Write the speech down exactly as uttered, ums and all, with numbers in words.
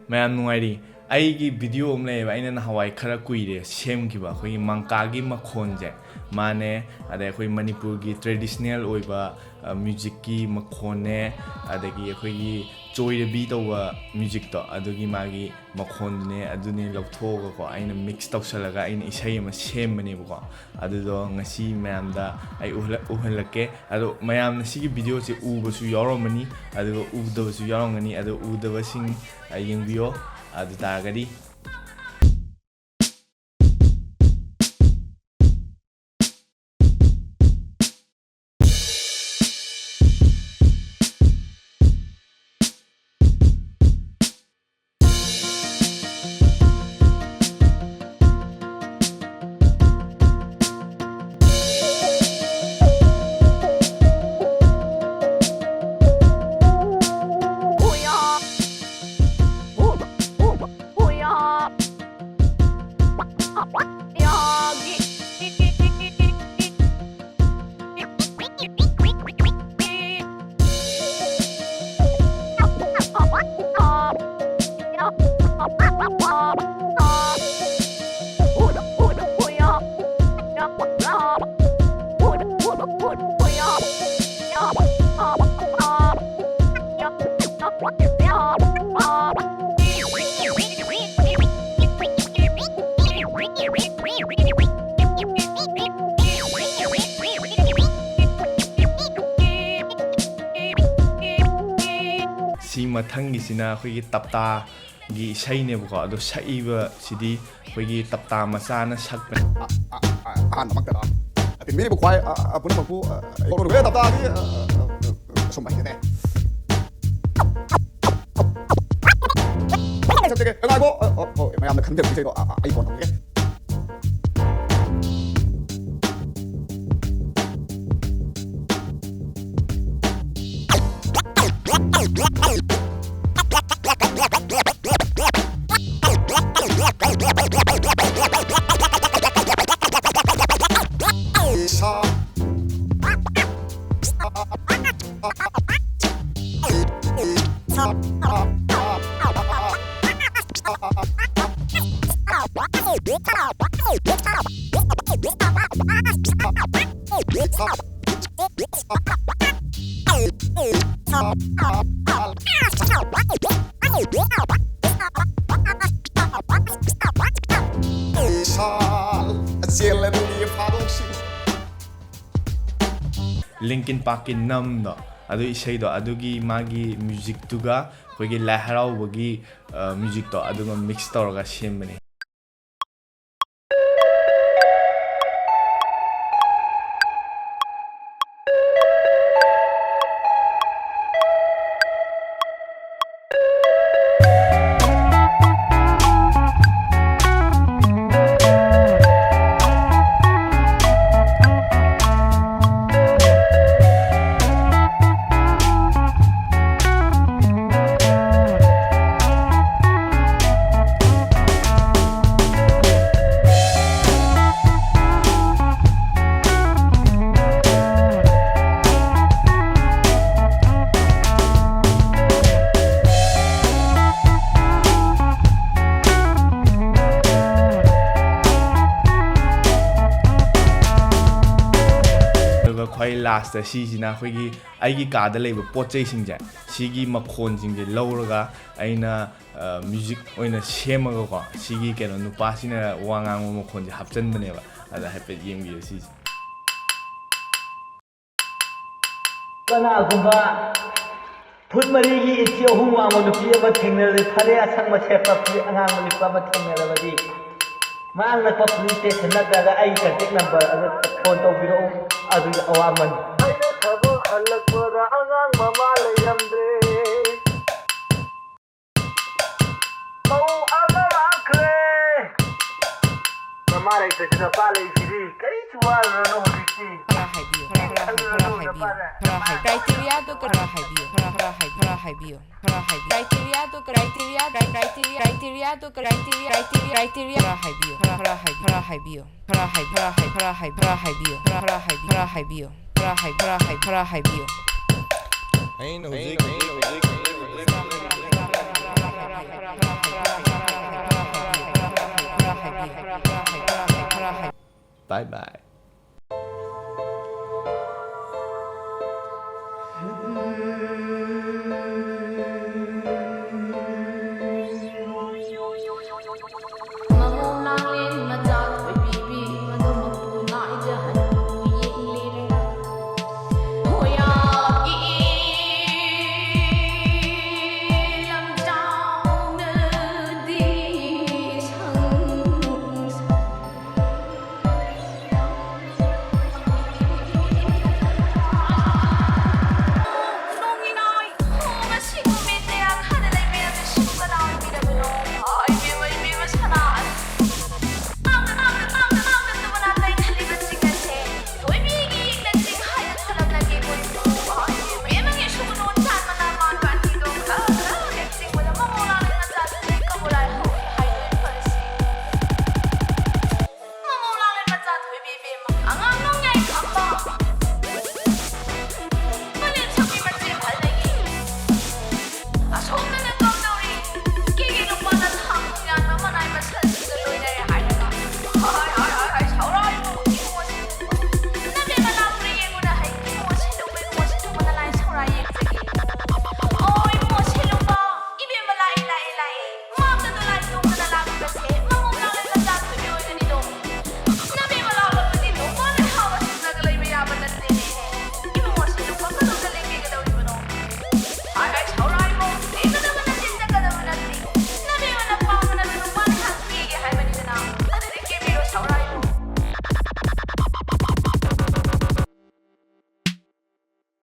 ꯃꯌꯥꯝ ꯅꯨꯡꯉꯥꯏꯔꯤ꯫ ꯑꯩꯒꯤ ꯚꯤꯗꯤꯑꯣ ꯑꯃ ꯂꯩꯌꯦꯕ, ꯑꯩꯅ ꯅꯍꯥꯟꯋꯥꯏ ꯈꯔ ꯀꯨꯏꯔꯦ ꯁꯦꯝꯈꯤꯕ, ꯑꯩꯈꯣꯏꯒꯤ ꯃꯪꯀꯥꯒꯤ ꯃꯈꯣꯟꯁꯦ, ꯃꯥꯅꯦ, ꯑꯗꯩ ꯑꯩꯈꯣꯏ ꯃꯅꯤꯄꯨꯔꯒꯤ ꯇ꯭ꯔꯦꯗꯤꯁꯅꯦꯜ ꯑꯣꯏꯕ, ꯑ, ꯃ꯭ꯌꯨꯖꯤꯛꯀꯤ ꯃꯈꯣꯟꯅꯦ, ꯑꯗꯒꯤ ꯑꯩꯈꯣꯏꯒꯤ ꯆꯣꯏꯔꯕꯤ ꯇꯧꯕ ꯃ꯭ꯌꯨꯖꯤꯛꯇꯣ, ꯑꯗꯨꯒꯤ ꯃꯥꯒꯤ ꯃꯈꯣꯟꯗꯨꯅꯦ, ꯑꯗꯨꯅꯦ ꯂꯧꯊꯣꯛꯑꯒꯀꯣ, ꯑꯩꯅ ꯃꯤꯛꯁ ꯇꯧꯁꯜꯂꯒ ꯑꯩꯅ ꯏꯁꯩ ꯑꯃ ꯁꯦꯝꯕꯅꯦꯕꯀꯣ꯫ ꯑꯗꯨꯗꯣ ꯉꯁꯤ ꯃꯌꯥꯝꯗ ꯑꯩ ꯎꯍꯜꯂ-, ꯎꯍꯜꯂꯛꯀꯦ꯫ ꯑꯗꯣ ꯃꯌꯥꯝꯅ ꯁꯤꯒꯤ ꯚꯤꯗꯤꯑꯣꯁꯦ ꯎꯕꯁꯨ ꯌꯥꯎꯔꯝꯃꯅꯤ, ꯑꯗꯨꯒ ꯎꯗꯕꯁꯨ ꯌꯥꯎꯔꯝꯒꯅꯤ꯫ ꯑꯗꯣ ꯎꯗꯕꯁꯤꯡ, ꯑ, ꯌꯦꯡꯕꯤꯌꯣ꯫ ꯑꯗꯨ ꯇꯥꯔꯒꯗꯤ ꯁꯤ ꯃꯊꯪꯒꯤꯁꯤꯅ ꯑꯩꯈꯣꯏꯒꯤ ꯇꯞꯇꯥꯒꯤ ꯏꯁꯩꯅꯦꯕꯀꯣ꯫ ꯑꯗꯣ ꯁꯛꯏꯕꯁꯤꯗꯤ ꯑꯩꯈꯣꯏꯒꯤ ꯇꯞꯇꯥ ꯃꯆꯥꯅ ꯁꯛꯄꯅꯦ꯫ ꯑ, ꯑ, ꯑ, ꯑꯍꯥꯟꯕꯃꯛꯇꯗ ꯑꯇꯤꯟꯕꯤꯔꯤꯕ ꯈ꯭ꯋꯥꯏ, ꯑ, ꯑ, ꯄꯨꯝꯅꯃꯛꯄꯨ, ꯑ, ꯌꯧꯔꯨꯔꯦ ꯇꯞꯇꯥꯒꯤ, ꯑ, ꯑ, ꯑ, ꯑꯁꯨꯝ ꯍꯥꯏꯖꯒꯦ꯫ ꯆꯠꯆꯒꯦ꯫ ꯉꯥꯏꯈꯣ꯫ ꯑ, ꯑ, ꯑ, ꯃꯌꯥꯝꯅ ꯈꯪꯖꯕ ꯏꯁꯩꯗꯣ, ꯑ, ꯑ, ꯑꯩ ꯀꯣꯟꯅ ꯍꯧꯖꯒꯦ꯫ Linkin Parkꯀꯤ Numb-ꯗꯣ, ꯑꯗꯨ ꯏꯁꯩꯗꯣ, ꯑꯗꯨꯒꯤ ꯃꯥꯒꯤ musicꯇꯨꯒ ꯑꯩꯈꯣꯏꯒꯤ ꯂꯥꯏ ꯍꯔꯥꯎꯕꯒꯤ, ꯑ, musicꯇꯣ, ꯑꯗꯨꯒ mix ꯇꯧꯔꯒ ꯁꯦꯝꯕꯅꯦ꯫ ꯑꯗꯨꯒ ꯈ꯭ꯋꯥꯏ last ꯁꯤꯁꯤꯅ ꯑꯩꯈꯣꯏꯒꯤ ꯑꯩꯒꯤ ꯀꯥꯗ ꯂꯩꯕ ꯄꯣꯠ ꯆꯩꯁꯤꯡꯁꯦ, ꯁꯤꯒꯤ ꯃꯈꯣꯟꯁꯤꯡꯁꯦ ꯂꯧꯔꯒ ꯑꯩꯅ, ꯑ, music ꯑꯣꯏꯅ ꯁꯦꯝꯃꯒꯀꯣ, ꯁꯤꯒꯤ ꯀꯩꯅꯣ ꯅꯨꯄꯥꯁꯤꯅ ꯋꯥ ꯉꯥꯡꯕ ꯃꯈꯣꯟꯁꯦ ꯍꯥꯞꯆꯟꯕꯅꯦꯕ꯫ ꯑꯗ ꯍꯥꯏꯐꯦꯠ ꯌꯦꯡꯕꯤꯌꯨ ꯁꯤꯁꯦ꯫ ꯀꯅꯥꯒꯨꯝꯕ ꯐꯨꯠ ꯃꯔꯤꯒꯤ ꯏꯟꯆꯤ ꯑꯍꯨꯝ ꯋꯥꯡꯕ ꯅꯨꯄꯤ ꯑꯃ ꯊꯦꯡꯅꯔꯦ, ꯐꯅꯦꯛ ꯑꯁꯪꯕ ꯁꯦꯠꯄ ꯐꯨꯔꯤꯠ ꯑꯉꯥꯡꯕ ꯂꯤꯠꯄ ꯑꯃ ꯊꯦꯡꯅꯔꯕꯗꯤ, ꯃꯍꯥꯛ ꯅꯛꯄ police station ꯅꯠꯇ꯭ꯔꯒ ꯑꯩꯒꯤ contact number ꯑꯗꯨ phone ꯇꯧꯕꯤꯔꯛꯎ꯫ ꯑꯗꯨꯒꯤ ꯑꯋꯥꯃꯟ꯫ ꯑꯩꯅ ꯊꯕꯛ ꯍꯜꯂꯛꯄꯗ ꯑꯉꯥꯡ ꯃꯃꯥ ꯂꯩꯔꯝꯗ꯭ꯔꯦ꯫ ꯃꯧ ꯑꯃ ꯂꯥꯛꯈ꯭ꯔꯦ꯫ ꯃꯃꯥ ꯂꯩꯇ꯭ꯔꯁꯨ ꯅꯄꯥ ꯂꯩꯁꯤꯗꯤ꯫ ꯀꯔꯤꯁꯨ ꯋꯥꯔꯨꯔꯅꯨ ꯍꯧꯖꯤꯛꯇꯤ꯫ ꯈꯔ ꯍꯥꯏꯕꯤꯌꯨ, ꯈꯔ, ꯈꯔ, ꯈꯔ ꯍꯥꯏꯕꯤꯌꯨ, ꯈꯔ ꯍꯥꯏ-, criteriaꯗꯣ ꯈꯔ ꯍꯥꯏꯕꯤꯌꯨ, ꯈꯔ, ꯈꯔ ꯍꯥꯏꯕꯤꯌꯨ, ꯈꯔ ꯍꯥꯏꯕꯤꯌꯨ, criteriaꯗꯣ ꯀꯔꯤ-, criteria, criteria, criteria, criteria, criteria ꯈꯔ ꯍꯥꯏꯕꯤꯌꯨ, ꯈꯔ, ꯈꯔ ꯍꯥꯏ-, ꯈꯔ ꯍꯥꯏꯕꯤꯌꯨ, ꯈꯔ ꯍꯥꯏ-, ꯈꯔ ꯍꯥꯏ-, ꯈꯔ ꯍꯥꯏꯕꯤꯌꯨ, ꯈꯔ ꯍꯥꯏ-, ꯈꯔ ꯍꯥꯏꯕꯤꯌꯨ꯫ ꯑꯩꯅ ꯍꯧꯖꯤꯛ, ꯍꯧꯖꯤꯛ, ꯍꯧꯖꯤꯛ, ꯍꯧꯖꯤꯛ Bye bye.